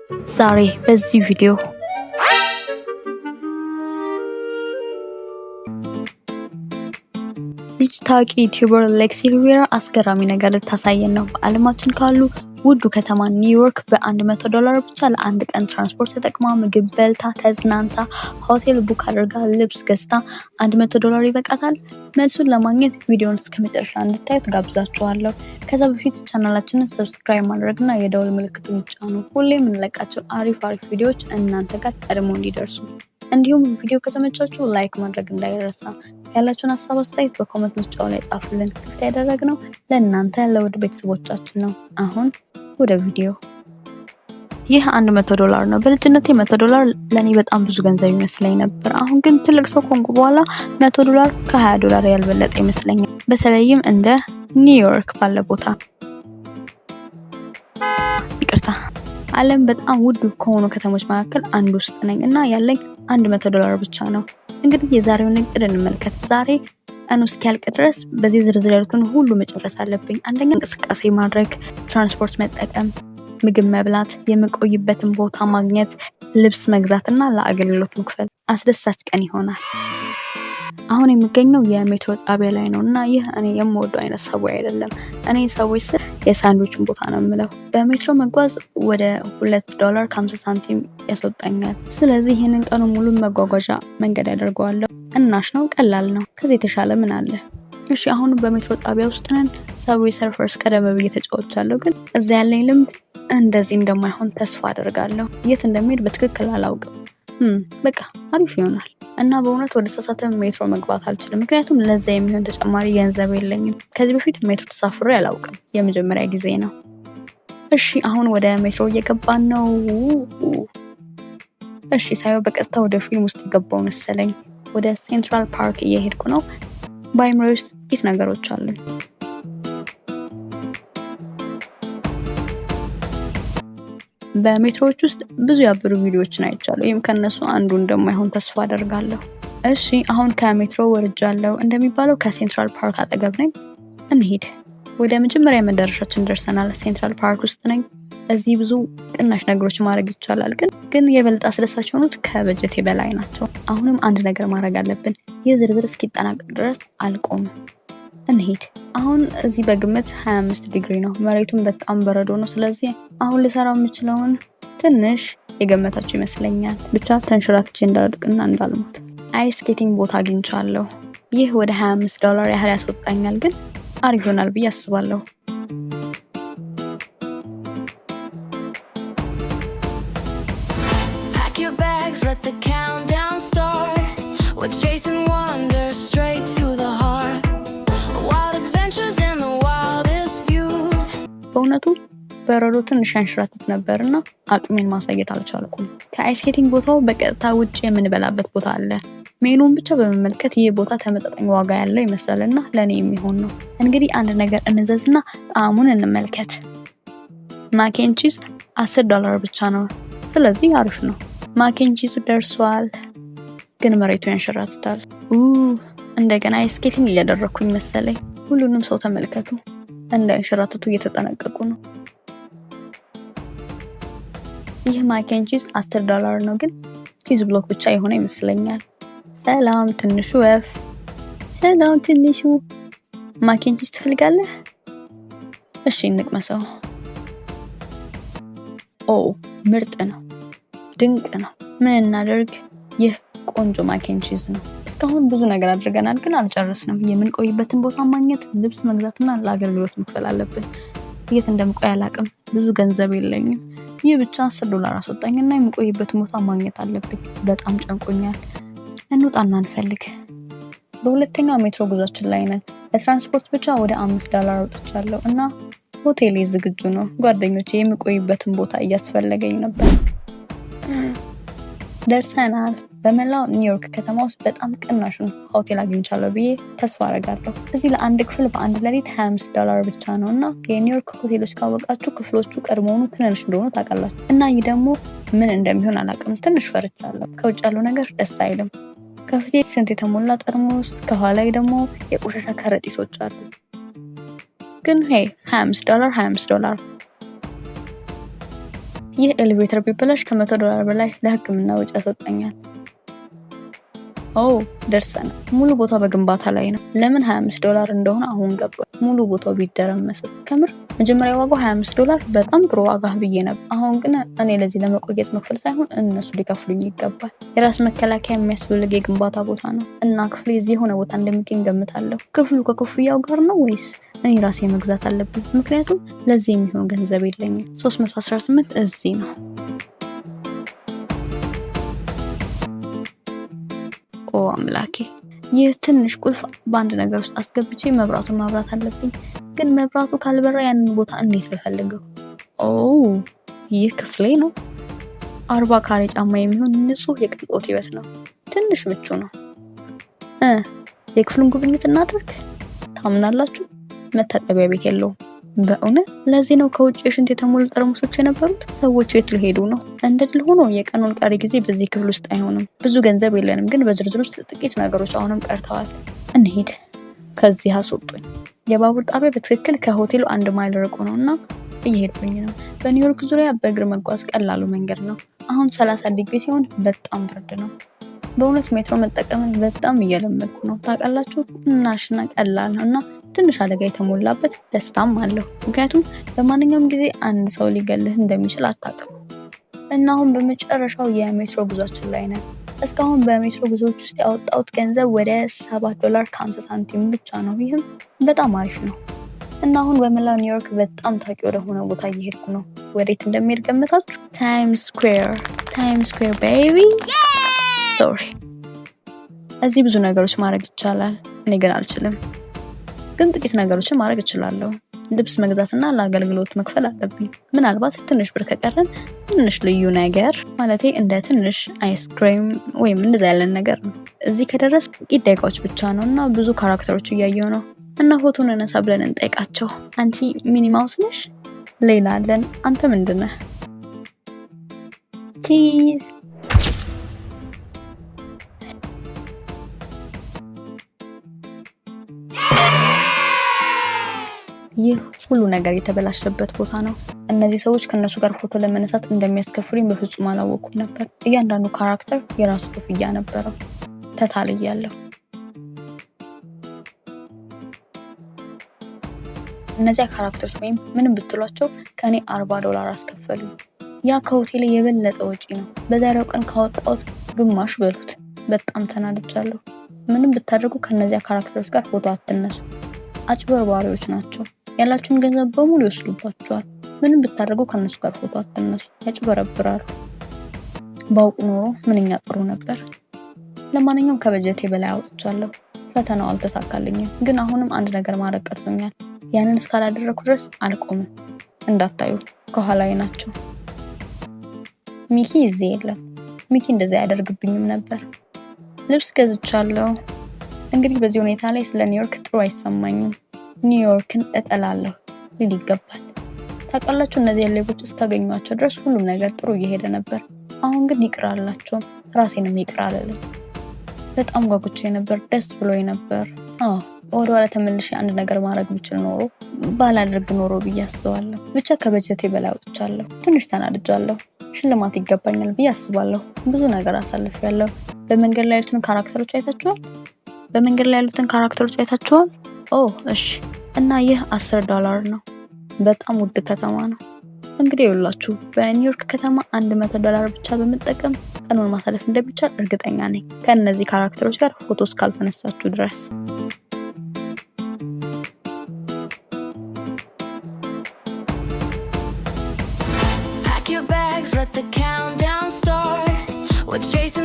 ዛሬ በዚህ ቪዲዮ ልጅ ታዋቂ YouTuber ሌክሲ ሪቬራ አስገራሚ ነገር ልታሳየን ነው። በዓለማችን ካሉ ውዱ ከተማ ኒውዮርክ በ100 ዶላር ብቻ ለአንድ ቀን ትራንስፖርት ተጠቅማ፣ ምግብ በልታ፣ ተዝናንታ፣ ሆቴል book አድርጋ፣ ልብስ ገዝታ 100 ዶላር ይበቃታል? መልሱን ለማግኘት ቪዲዮን እስከ መጨረሻ እንድታዩት ጋብዛችኋለሁ። ከዛ በፊት ቻናላችንን subscribe ማድረግና የደውል ምልክቱን ይጫኑ። ሁሌ የምንለቃቸው አሪፍ አሪፍ ቪዲዮዎች እናንተ ጋር ቀድሞ እንዲደርሱ፣ እንዲሁም ቪዲዮ ከተመቻችሁ like ማድረግ እንዳይረሳ። ያላችሁን ሀሳብ አስተያየት በ comment መስጫው ላይ ጻፉልን። ክፍት ያደረግነው ለእናንተ ለውድ ቤተሰቦቻችን ነው። አሁን ወደ ቪዲዮ። ይህ 100 ዶላር ነው። በልጅነቴ 100 ዶላር ለእኔ በጣም ብዙ ገንዘብ ይመስለኝ ነበር። አሁን ግን ትልቅ ሰው ከሆንኩ በኋላ 100 ዶላር ከ20 ዶላር ያልበለጠ ይመስለኛል። በተለይም እንደ ኒውዮርክ ባለ ቦታ። ይቅርታ፣ ዓለም በጣም ውድ ከሆኑ ከተሞች መካከል አንዱ ውስጥ ነኝ እና ያለኝ 100 ዶላር ብቻ ነው። እንግዲህ የዛሬውን እቅድ እንመልከት። ዛሬ ቀኑ እስኪያልቅ ድረስ በዚህ ዝርዝር ያሉትን ሁሉ መጨረስ አለብኝ። አንደኛ እንቅስቃሴ ማድረግ፣ ትራንስፖርት መጠቀም፣ ምግብ መብላት፣ የምቆይበትን ቦታ ማግኘት፣ ልብስ መግዛት እና ለአገልግሎት መክፈል። አስደሳች ቀን ይሆናል። አሁን የሚገኘው የሜትሮ ጣቢያ ላይ ነው እና ይህ እኔ የምወደው አይነት subway አይደለም። እኔ subway ስል የሳንድዊችን ቦታ ነው የምለው። በሜትሮ መጓዝ ወደ 2 ዶላር ከ50 ሳንቲም ያስወጣኛል። ስለዚህ ይህንን ቀኑ ሙሉ መጓጓዣ መንገድ ያደርገዋለሁ። ቅናሽ ነው፣ ቀላል ነው። ከዚህ የተሻለ ምን አለ? እሺ፣ አሁን በሜትሮ ጣቢያ ውስጥ ነን። Subway Surfers ቀደም ብዬ ተጫውቻለሁ፣ ግን እዛ ያለኝ ልምድ እንደዚህ እንደማይሆን ተስፋ አደርጋለሁ። የት እንደሚሄድ በትክክል አላውቅም። በቃ አሪፍ ይሆናል። እና በእውነት ወደ ተሳሳተ ሜትሮ መግባት አልችልም፣ ምክንያቱም ለዛ የሚሆን ተጨማሪ ገንዘብ የለኝም። ከዚህ በፊት ሜትሮ ተሳፍሬ አላውቅም፣ የመጀመሪያ ጊዜ ነው። እሺ፣ አሁን ወደ ሜትሮ እየገባን ነው። እሺ፣ ሳየው በቀጥታ ወደ ፊልም ውስጥ የገባው መሰለኝ። ወደ ሴንትራል ፓርክ እየሄድኩ ነው። በአይምሮዬ ውስጥ ጥቂት ነገሮች አሉ። በሜትሮዎች ውስጥ ብዙ ያበዱ ቪዲዮዎችን አይቻለሁ። ይህም ከነሱ አንዱ እንደማይሆን ተስፋ አደርጋለሁ። እሺ፣ አሁን ከሜትሮ ወርጃለሁ። እንደሚባለው ከሴንትራል ፓርክ አጠገብ ነኝ። እንሂድ። ወደ መጀመሪያ መዳረሻችን ደርሰናል። ሴንትራል ፓርክ ውስጥ ነኝ። እዚህ ብዙ ቅናሽ ነገሮች ማድረግ ይቻላል፣ ግን የበለጠ አስደሳች የሆኑት ከበጀቴ በላይ ናቸው። አሁንም አንድ ነገር ማድረግ አለብን። ይህ ዝርዝር እስኪጠናቀቅ ድረስ አልቆምም። እንሂድ። አሁን እዚህ በግምት 25 ዲግሪ ነው። መሬቱን በጣም በረዶ ነው። ስለዚህ አሁን ልሰራው የምችለውን ትንሽ የገመታችሁ ይመስለኛል። ብቻ ተንሸራትቼ እንዳልወድቅና እንዳልሞት። Ice skating ቦታ አግኝቻለሁ። ይህ ወደ 25 ዶላር ያህል ያስወጣኛል፣ ግን አሪፍ ይሆናል ብዬ አስባለሁ። Pack your bags, let the countdown start. We're chasing wonder straight to the heart. Wild adventures in the wildest views. በእውነቱ በረዶ ትንሽ ያንሸራትት ነበርና አቅሜን ማሳየት አልቻልኩም። ከ ice skating ቦታው በቀጥታ ውጭ የምንበላበት ቦታ አለ። ሜኑን ብቻ በመመልከት ይህ ቦታ ተመጣጣኝ ዋጋ ያለው ይመስላል እና ለእኔ የሚሆን ነው። እንግዲህ አንድ ነገር እንዘዝና ጣዕሙን እንመልከት። Mac and cheese 10 ዶላር ብቻ ነው። ስለዚህ አሪፍ ነው። Mac and cheese ኡ ደርሷል፣ ግን መሬቱ ያንሸራትታል። እንደገና ice skating እያደረግኩኝ መሰለኝ። ሁሉንም ሰው ተመልከቱ፣ እንዳይንሸራተቱ እየተጠነቀቁ ነው። ይህ mac and cheese 10 ዶላር ነው፣ ግን cheese block ብቻ የሆነ ይመስለኛል። ሰላም ትንሹ ወፍ፣ ሰላም ትንሹ። Mac and cheese ትፈልጋለህ? እሺ፣ እንቅመሰው። ኦ፣ ምርጥ ነው፣ ድንቅ ነው። ምን እናደርግ? ይህ ቆንጆ mac and cheese ነው። እስካሁን ብዙ ነገር አድርገናል፣ ግን አልጨረስንም። የምንቆይበትን ቦታ ማግኘት፣ ልብስ መግዛትና ለአገልግሎት መክፈል አለብን። የት እንደምቆይ አላቅም። ብዙ ገንዘብ የለኝም። ይህ ብቻ 10 ዶላር አስወጣኝና የምቆይበትን ቦታ ማግኘት አለብኝ። በጣም ጨንቆኛል። እንውጣና እንፈልግ። በሁለተኛው ሜትሮ ጉዟችን ላይ ነን። ለትራንስፖርት ብቻ ወደ 5 ዶላር አውጥቻለሁ እና ሆቴሌ ዝግጁ ነው። ጓደኞቼ፣ የምቆይበትን ቦታ እያስፈለገኝ ነበር። ደርሰናል። በመላው ኒውዮርክ ከተማ ውስጥ በጣም ቅናሹን ሆቴል አግኝቻለሁ ብዬ ተስፋ አደርጋለሁ። እዚህ ለአንድ ክፍል በአንድ ሌሊት 25 ዶላር ብቻ ነው እና የኒውዮርክ ሆቴሎች ካወቃችሁ ክፍሎቹ ቀድሞውኑ ትንንሽ እንደሆኑ ታውቃላችሁ። እና ይህ ደግሞ ምን እንደሚሆን አላውቅም። ትንሽ ፈርቻለሁ። ከውጭ ያለው ነገር ደስ አይልም። ከፊቴ ሽንት የተሞላ ጠርሙስ፣ ከኋላዬ ደግሞ የቆሻሻ ከረጢቶች አሉ። ግን hey፣ 25 ዶላር 25 ዶላር። ይህ elevator ቢበላሽ ከ100 ዶላር በላይ ለሕክምና ወጪ ያስወጣኛል። ኦ፣ ደርሰናል። ሙሉ ቦታው በግንባታ ላይ ነው። ለምን 25 ዶላር እንደሆነ አሁን ገባኝ። ሙሉ ቦታው ቢደረመስ፣ ከምር መጀመሪያ ዋጋው 25 ዶላር በጣም ጥሩ ዋጋ ብዬ ነበር። አሁን ግን እኔ ለዚህ ለመቆየት መክፈል ሳይሆን እነሱ ሊከፍሉኝ ይገባል። የራስ መከላከያ የሚያስፈልግ የግንባታ ቦታ ነው እና ክፍሌ እዚህ የሆነ ቦታ እንደሚገኝ ገምታለሁ። ክፍሉ ከክፍያው ጋር ነው ወይስ እኔ ራሴ መግዛት አለብኝ? ምክንያቱም ለዚህ የሚሆን ገንዘብ የለኝም። 318 እዚህ ነው። ኦ አምላኬ! ይህ ትንሽ ቁልፍ በአንድ ነገር ውስጥ አስገብቼ መብራቱን ማብራት አለብኝ። ግን መብራቱ ካልበራ ያንን ቦታ እንዴት ልፈልገው? ኦ፣ ይህ ክፍሌ ነው። 40 ካሬ ጫማ የሚሆን ንጹህ የቅንጦት ህይወት ነው። ትንሽ ምቹ ነው። የክፍሉን ጉብኝት እናድርግ። ታምናላችሁ? መታጠቢያ ቤት የለውም። በእውነት ለዚህ ነው ከውጭ የሽንት የተሞሉ ጠርሙሶች የነበሩት። ሰዎቹ የት ሊሄዱ ነው? እንደ ድል ሆኖ የቀኑን ቀሪ ጊዜ በዚህ ክፍል ውስጥ አይሆንም። ብዙ ገንዘብ የለንም፣ ግን በዝርዝር ውስጥ ጥቂት ነገሮች አሁንም ቀርተዋል። እንሂድ። ከዚህ አስወጡኝ። የባቡር ጣቢያ በትክክል ከሆቴሉ 1 ማይል ርቆ ነው እና እየሄድኩኝ ነው። በኒውዮርክ ዙሪያ በእግር መጓዝ ቀላሉ መንገድ ነው። አሁን 30 ዲግሪ ሲሆን በጣም ብርድ ነው። በእውነት ሜትሮ መጠቀምን በጣም እየለመድኩ ነው። ታውቃላችሁ፣ ቅናሽና ቀላል ነው እና ትንሽ አደጋ የተሞላበት ደስታም አለው። ምክንያቱም በማንኛውም ጊዜ አንድ ሰው ሊገልህ እንደሚችል አታውቅም። እና አሁን በመጨረሻው የሜትሮ ጉዟችን ላይ ነን። እስካሁን በሜትሮ ጉዞዎች ውስጥ ያወጣሁት ገንዘብ ወደ 7 ዶላር ከ50 ሳንቲም ብቻ ነው። ይህም በጣም አሪፍ ነው። እና አሁን በመላው ኒውዮርክ በጣም ታዋቂ ወደሆነ ቦታ እየሄድኩ ነው። ወዴት እንደሚሄድ ገምታችሁ? Times Square፣ Times Square baby። Sorry። እዚህ ብዙ ነገሮች ማድረግ ይቻላል። እኔ ግን አልችልም። ግን ጥቂት ነገሮችን ማድረግ እችላለሁ። ልብስ መግዛትና ለአገልግሎት መክፈል አለብኝ። ምናልባት ትንሽ ብር ከቀረን ትንሽ ልዩ ነገር፣ ማለቴ እንደ ትንሽ አይስክሬም ወይም እንደዛ ያለን ነገር ነው። እዚህ ከደረስኩ ጥቂት ደቂቃዎች ብቻ ነው እና ብዙ character ኦች እያየሁ ነው። እና ፎቶ እንነሳ ብለን እንጠይቃቸው። አንቺ Minnie Mouse ነሽ? ሌላ አለን። አንተ ምንድን ነህ? Cheese። ይህ ሁሉ ነገር የተበላሸበት ቦታ ነው። እነዚህ ሰዎች ከእነሱ ጋር ፎቶ ለመነሳት እንደሚያስከፍሉኝ በፍጹም አላወኩም ነበር። እያንዳንዱ character የራሱ ክፍያ ነበረው። ተታልያለሁ። እነዚያ character ኦች ወይም ምንም ብትሏቸው ከእኔ 40 ዶላር አስከፈሉኝ። ያ ከሆቴሌ የበለጠ ወጪ ነው። በዛሬው ቀን ካወጣሁት ግማሽ በሉት። በጣም ተናድጃለሁ። ምንም ብታደርጉ ከእነዚያ character ኦች ጋር ፎቶ አትነሱ። አጭበርባሪዎች ናቸው። ያላችሁን ገንዘብ በሙሉ ይወስዱባችኋል። ምንም ብታደርጉ ከእነሱ ጋር ፎቶ አትነሱ፣ ያጭበረብራሉ። ባውቅ ኖሮ ምንኛ ጥሩ ነበር። ለማንኛውም ከበጀቴ በላይ አውጥቻለሁ። ፈተናው አልተሳካልኝም፣ ግን አሁንም አንድ ነገር ማድረግ ቀርቶኛል። ያንን እስካላደረኩ ድረስ አልቆምም። እንዳታዩ፣ ከኋላዬ ናቸው። ሚኪ እዚህ የለም። ሚኪ እንደዛ አያደርግብኝም ነበር። ልብስ ገዝቻለሁ። እንግዲህ በዚህ ሁኔታ ላይ ስለ ኒውዮርክ ጥሩ አይሰማኝም። ኒውዮርክን እጠላለሁ ሊል ይገባል። ታውቃላችሁ፣ እነዚህ ሌቦች እስካገኟቸው ድረስ ሁሉም ነገር ጥሩ እየሄደ ነበር። አሁን ግን ይቅር አላቸውም። ራሴንም ይቅር አልልም። በጣም ጓጉቼ ነበር። ደስ ብሎኝ ነበር። አዎ፣ ወደኋላ ተመልሼ አንድ ነገር ማድረግ ብችል ኖሮ ባላደርግ ኖሮ ብዬ አስባለሁ። ብቻ ከበጀቴ በላይ አውጥቻለሁ። ትንሽ ተናድጃለሁ። ሽልማት ይገባኛል ብዬ አስባለሁ። ብዙ ነገር አሳልፌያለሁ። በመንገድ ላይ ያሉትን character ኦች አይታችኋል? በመንገድ ላይ ያሉትን character ኦች አይታችኋል? ኦ እሺ። እና ይህ 10 ዶላር ነው። በጣም ውድ ከተማ ነው። እንግዲህ ይኸውላችሁ፣ በኒውዮርክ ከተማ 100 ዶላር ብቻ በመጠቀም ቀኑን ማሳለፍ እንደሚቻል እርግጠኛ ነኝ፣ ከእነዚህ character ኦች ጋር ፎቶ እስካልተነሳችሁ ድረስ። Pack your bags, let the countdown start. We're chasing